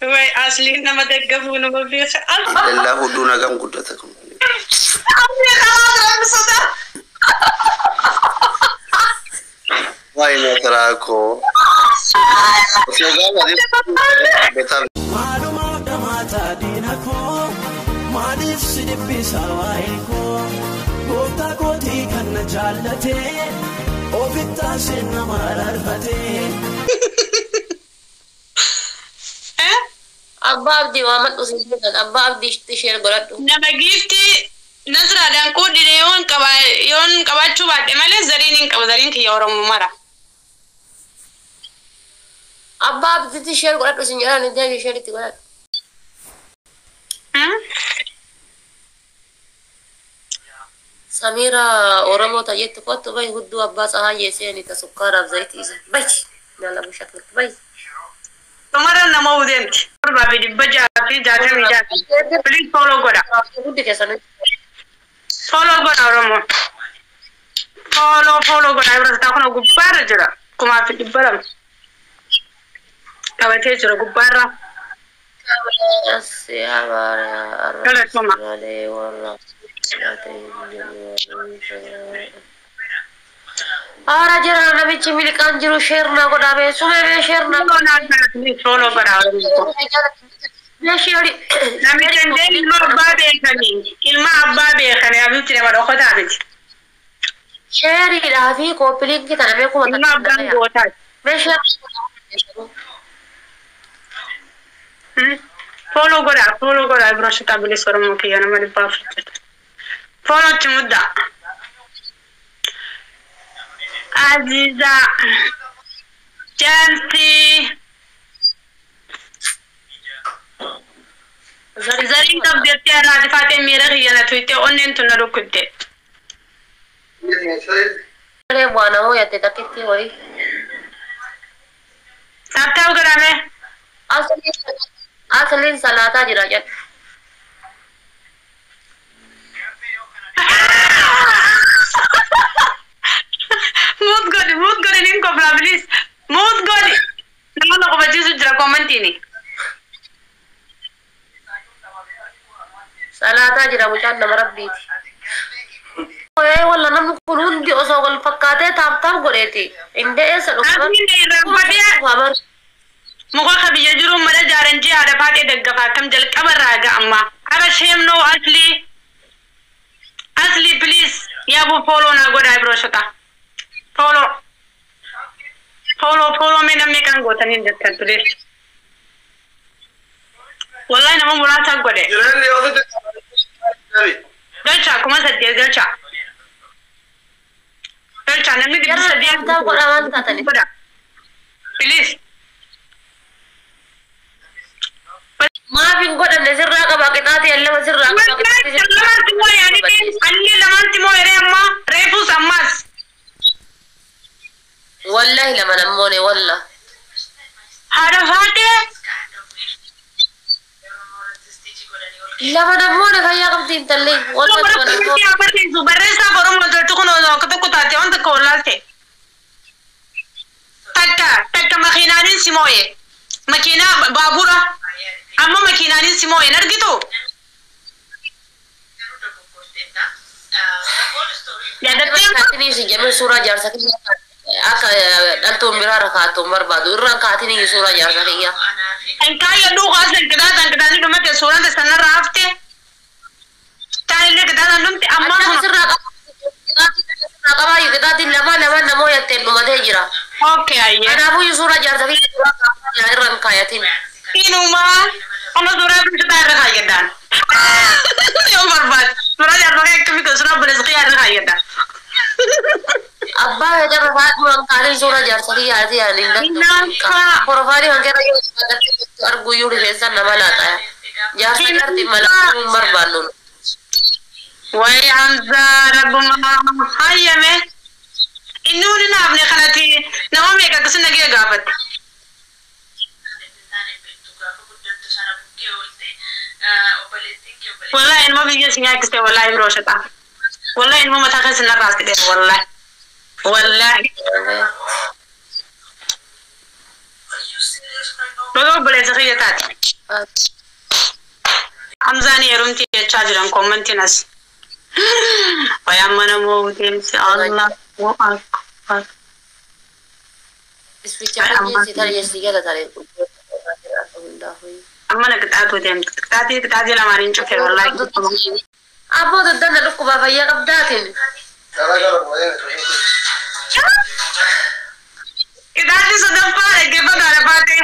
Way asliin nama daggafuu nama beeka. Dallaa hudduu nagaan guddata kun. Asli kalaas rabbi sodaa. Waa'ee nyaataraa koo. Osoo gaafa beekaa. Maalumaaf dhamaataa diina koo maaliif si dhiphisa waa'ee koo gooftaa kootii kan na jaallatee ofittaa seenna mararfatee. Abbaa Abdii waamadhu siin jedhan Abbaa Abdii ishee godhadhu. Nama giiftii Nasraadhaan kuudhine yoon qaba yoon qabaachuu baadhe malee zariin hin qaba zariin kiyya Oromoo mara. Abbaa Abdiitti ishee godhadhu siin jedhan deebi ishee itti godhadhu. Samiira Oromoo tajettu kottu bahi hudduu abbaa Tsahaayyee seeni ta sukkaaraaf zayitii isa bahi nala bushakiltu bahi. Dhumarra nama udeemti. 7666. Please follow godha. Hundi keessan Follow godha Oromoo. Follow follow godha Ibrahim kun gubbaarra jira. 1200. Qabatee jira gubbaarra. Galatuma. Haara jira namichi miliqaan jiru share naa godhaa bee sumee bee share naa Follow naa godha please follow godha Oromoo. Bee share. Namni dandeen ilma abbaa beekanii ilma abbaa beekanii abitti nama dhokotaa miti. Sheeriidhaa fi kooppiliinkii tana mee kuma Ilma abbaan gootaati. Mee share. Follow godha follow godha Ibrahim bilis Oromoo kiyya nama 400 jira. Follow itti muddaa. Aziza Jamsi Zariin qabdeettee har'aati faatee miira kiyya na tuyte onneen tun na dhukkubde. Waa namoo yatte takkitti wayii. Taaptaap godhame. Asliin salaataa jira jedhu. Mute godhi mute godhi nin kofla please. Mute godhi. Nama na qofachiisu jira koomantiini. Salaataa jira mucaan nama rabbiiti. Ee walla namni kun hundi osoo wal fakkaatee taaptaap godheeti. Indee eessa dhufa? Asliin irraanfatee muka ka biyya jiru mana jaaran ji'a haadha faatee daggafa akkam jalqabarraa ga amma. Ara shame no asli. Asli please yaabuu follow naa godhaa Ibroshota. Follow. Follow follow mee namni kan gootanii jettan please. Wallahi nama muraasa godhe. Jireenyi ofitti. Galcha 8000 galcha. Galcha namni 800. Taaptaap godhaa waan taataniif. Godha. Please. Maaf hin godhanne sirraa qaba qixaatii allama sirraa qaba qixaatii Lamaatti moo yaadite anni lamaatti moo yeree ammaa reefus ammaas. Wallahi lama nammoone walla. Haadha faatee Lama nammoone fayyaa qabdi intalli. Walla lama nammoone. Barreessu barreessaaf Oromoo toltu kun akka tokko taate waan tokko wallaalte. Takka takka makiinaanin si moo'e. Makiinaa baabura amma makiinaanin si moo'e hin argitu. Yaadattee Kaatinii si jedhame suuraa jaarsa kiyyaa akka dhaltuun biraa rakkaattu hin barbaadu. Irraan kaatinii suuraa jaarsa kiyyaa. Kan kaayyadhuu kaasan qixaaxaan qixaaxni dhumate suuraan sanarraa hafte. Taanillee qixaaxaan dhumte ammaa Annama kun. sirraa qabaa qixaatiin lama lama namoo yatteen dhumatee jira. Okay ayyee. Kanaafuu suuraa jaarsa kiyyaa suuraa kaasaa irraan kaayatin. Inumaa amma suuraa bilisummaa irra kaayyadhaan. Yoo barbaade suuraa jaarsa kiyyaa akkamitti suuraa bilisa kiyyaa irra kaayyadhaan. Abbaa fedha faadhumaan kaatin suuraa jaarsa kiyyaa ati yaani hin Inaaffaa. danda'u. Profaayilii kan keerra yoo arguu iyyuu rifeensa nama laaxa. Jaarsa jaartiin mala hin barbaannu. Wayi Hamzaa rabbuma hayyame. Inni hundi naafne kanatti nama meeqa akkasii nagee gaafatte. Wallahi ilma biyya si nyaachiste wallahi biroo shaxaa. Wallahi ilma mataa keessa narraa as fidee wallahi. Wallahi. Baga obboleessa kiyya taate. Hamzaan heerumti jechaa jiran koommantiin as. Way amma namoo deemsi Allahu akbar. Amma na qixaatu deemti. Qixaatii qixaatii lamaan hin cufe wallaahi. Abboo daddanna dhukkubaa fayyaa qabdaatiin. Qixaatii sadaffaa dhaggeeffatu haadha baatee.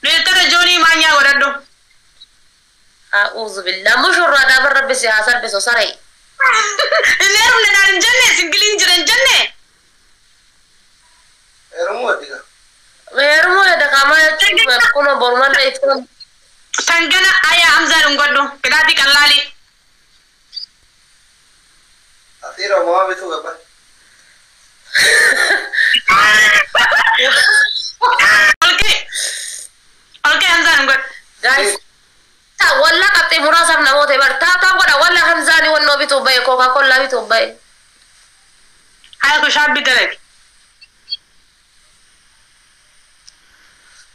Leettara joonii maanyaa godhadhu. A'uuzu billah mushurraa dhaaban rabbi si haa salphisu saree. Inni heerumne naan hin jenne singiliin jira hin jenne. Heerumuu addiga. Heerumuu daqaamaa jechuun kunoo borumallee iftoon. Tangana ayaa Hamzaa dhungadhu qixaatii qallaalii. Ati Romaa bituu gabaa. Olkee olkee Hamzaa dhungadhu. Guys, walla qabxii muraasaaf namoota bar taataa godha walla Hamzaani wannoo bituuf bahe kookaa kollaa bituuf bahe. Aya kun shaabbii dalage.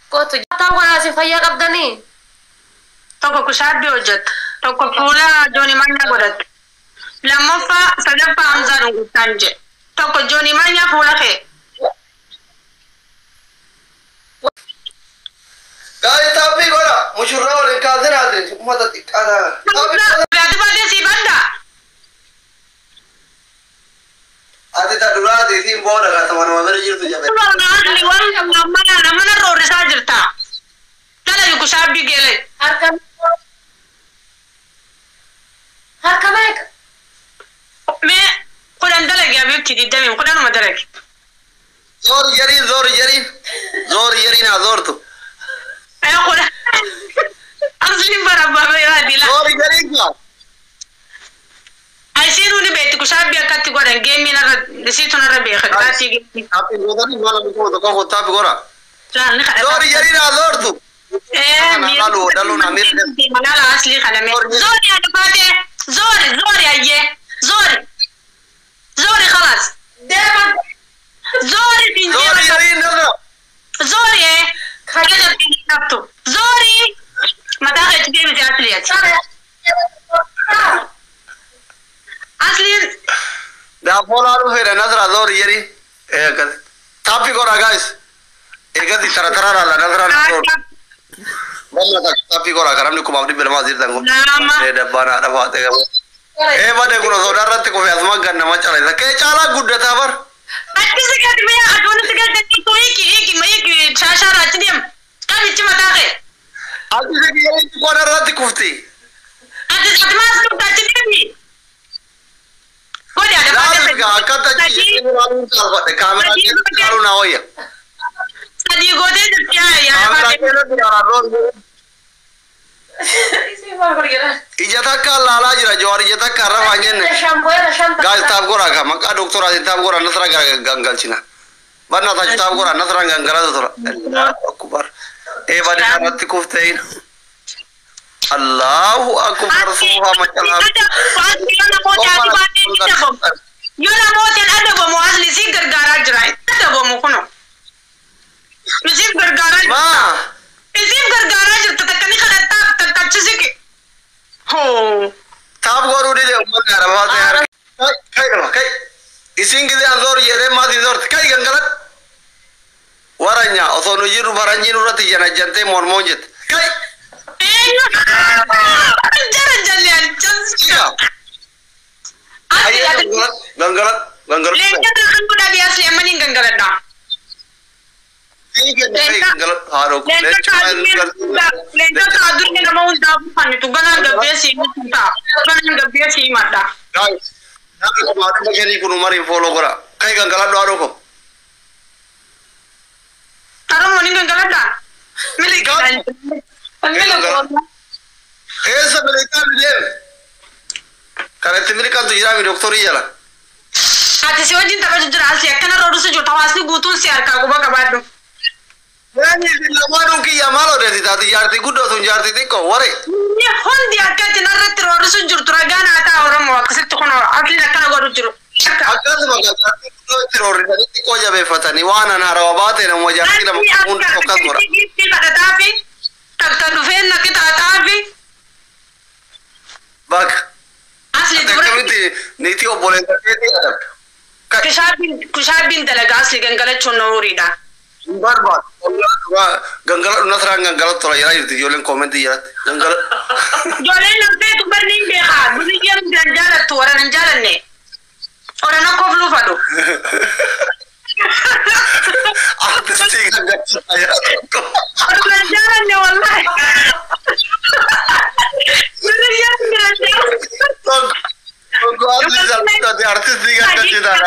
Kootu taataa godhaa isin fayyaa qabdanii. Tokko kushaabbii hojjetta. Tokko fuula joonii maanyaa godhatta. Lammaffaa sadaffaa Hamzaa dhungattaan jedhe. Tokko joonii maanyaa fuula kee. Gaarii taappii godha. Mushurraa waliin kaasee haati uummata xiqqaa ta'a. Taappii godha. Ati baatee sii badda. Ati ta duraati isiin booda kaatama nama bira jirtu jabe. Warra mana roorrisaa jirta. Dalagi kushaabbii geele. Harka harka meeqa? Mee 10 dalagi abiibti 20 10uma dalagi. Zoor jariin zoor jariin. Zoor jariin haa zoortu. Ee 10. Asliin bara abbaa yaadila. Zoor jariin kaa. Isiin ni beekti kushaabbii akkatti godhan geemiin irra isiitu narra beeka qixaatii geemii. Taappii godhanii maal nama tokko taappii godha. Laal ni kadhata. Zoor jariin haa zoortu. Ee Dhalu dhalu na mirga. Magaala aslii kadhame. Zoori yaa dhufaatee zoori zoori ayyee zoori zoori khalaas. Deema. Zoori siin Zoor jeema jariin nasra. zoori ee kaja jabbii qabtu zoori mataa keetti deebite asliiti. Saree. Asliin Daabboo dhufeera nasra zoor jariin. Ee akkasi. Taappii godha guys. Eegasi tara tara laala nasra zoor. Bal'aa takka taappii godha karamni 2200 jirtan kun. 2. Ee dabbaanaa dhafaa ta'e qaba. Ee bade kun osoo irratti kufe asuma gannama calisa. Kee caalaa guddataa bar. Achi si gadi mee ati wanti si gadi hiiki hiiki hiiki shaashaarra achi deem qabichi mataa kee. Ati si kiyyatti qoda irratti kufti. Ati ati maas dhufta achi deemi. Godhi ati Laalu gaa akkatti achi ilaaluun caalfadhe kaameraa keessatti ilaaluu naa wayya. 3 gootee jirti yaa yaa Kaameraa baatee. keessatti ilaalaa Ija takka laalaa jira Jawaar ija takka rafaa hin jenne. Gaas taaf godhaa ka maqaa doktoraatiin taaf godhaa nasra gangalchina. Banna tachu taaf godhaa nasra gangalata tura. Allahu akbar. Ee bade irratti kuftein. Allahu akbar suufa macalaa. Yoo namootiin adabamu asli si gargaaraa jira. Adabamu kuno. Isiif gargaaraa jirta. Maa Isiif gargaaraa jirta takka ni kadhattaa takka achi siqi. Hoo. taaf godhuu dide uummanni arabaa ta'e harka. Kai kai kai. Isin gisee an zoor jedhee maatii zoorti kai gangalat. Waranya osoo nu jirru faranjii nurratti janajjantee mormoon jette. Kai. Eenyu? Jara jalli ani Ija. Asli Ayyee ati gangalat gangalat gangalat. leenca kan godhaa asli amma ni gangaladha. Leenca kaadurni nama hundaa buufannitu ganaan gabbee sii ta'a. Ganaan gabbee sii madha. Guys, namni kuma dhibba shanii kun umariin fooloo godha. Kai gangaladhu haadhoo ko. Oromoon hin gangaladhaa? Miliqaan. Eessa miliqaan deeme? Kan itti miliqantu jiraami doktorii jala. Ati si wajjin taphachuu jira asii akkana roodhusu jirtu hawaasni guutuun si harkaa quba qabaadhu. Yaani isin lamaanuu kiyya maal odeessi taati jaartii guddoo sun jaartii xiqqoo waree. Inni hundi akka itti narratti roodhusu jirtu ragaan haa ta'a Oromoo akkasitti kun asliin akkana godhu jiru. Akkasuma jaartii guddoo itti roorrisanii xiqqoo jabeeffatanii waan an harawa baate nama jaartii lama hundi akkas godha. Giiftii kadhataafi takka dhufeen na qixaaxaafi Bakka. asli dubra Akkamitti niitii obboleessa keetii adabda. Kushaabbiin dalagaa asli gangalachuun na horiidha. Hin barbaadu. Gangaladhu Nasraan gangalatu tola jedhaa jirti ijoolleen koomentii jalatti. Gangaladhu. Ijoolleen lamteetu barni hin beekaa. Duriyyeen hin jaalattu warra hin jaalanne. Warra akka of luufadhu. Artistii gangalchisaa jira tokko. Warra hin jaalanne wallaahi. Duriyyeen hin jaalattu. Tokko asli salphate artistii gangalchisaa.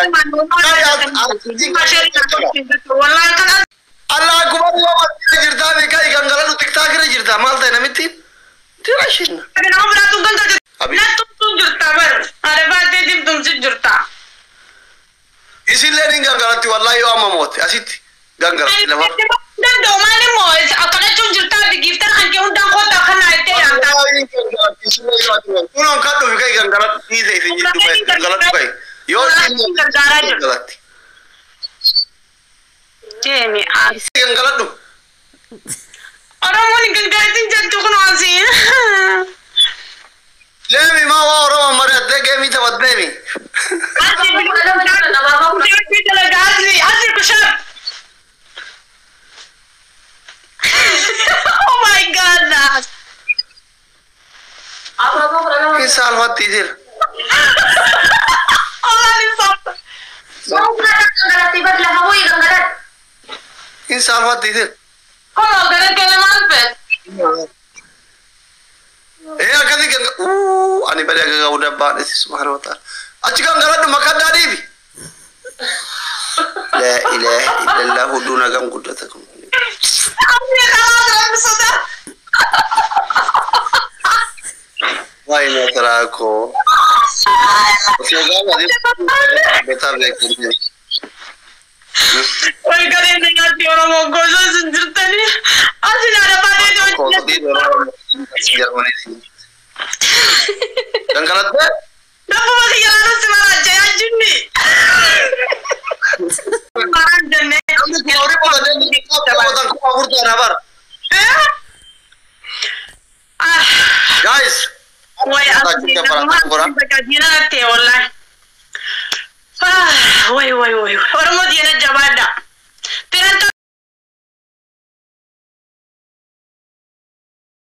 Wallaahi kan Allah akubar yoo masjida jirtaa fi kai gangaladhu tiktaakirra jirtaa maal ta'e namitti? Dirashin. Nama biraatu gangalcha. Abi. Nattumtuu jirta bar. Arabaatee dimtumsi jirta. Isilleen hin gangalatti wallahi yoo amma moote asitti gangalatti lafa. Danda'u maal immoo akkanachuun jirtaa fi giiftan hanqee hundaan kottaa kana ittee yaamtaa. Kunoon kan dhufi kai gangaladhu dhiise isin jiddu kai gangaladhu kai. Yoo isin Gargaaraa jiru. gangalatti. Deemi as. Gangaladhu. Oromoon gangalatiin jettu kun asii. Deemi maa waa Oromoo mari'attee geemii taphatteemi. Asii dalagaa asii asii kushaab. Oh my God. Hin saalfatti jira. Olaani sabta. Hin saalfatti jira. Kun gara galee maal fedhe? Ee akkasii ganga uu ani bari akka gahu dabbaan isi subhaana wa ta'ala. Achi gangaladhu makaddaa dhiibi. Laa ilaaha illallah hudduu nagaan guddata kun. Asii karaa rabbi sodaa. Waa'ee Nasraa koo. Osoo gaafa beekaa beekan. Way gareen nyaatti Oromoo gosa isin jirtanii asii haadha baatee Gangalattee? Laffuma kiyya laaluu maraacha yaa jinni. Maraan jennee. Namni kun horii qotatee qotan kuma afur ta'an bara. Guys. Way asii diina ta'e wallahi. Way way way Oromoo diina jabaadha.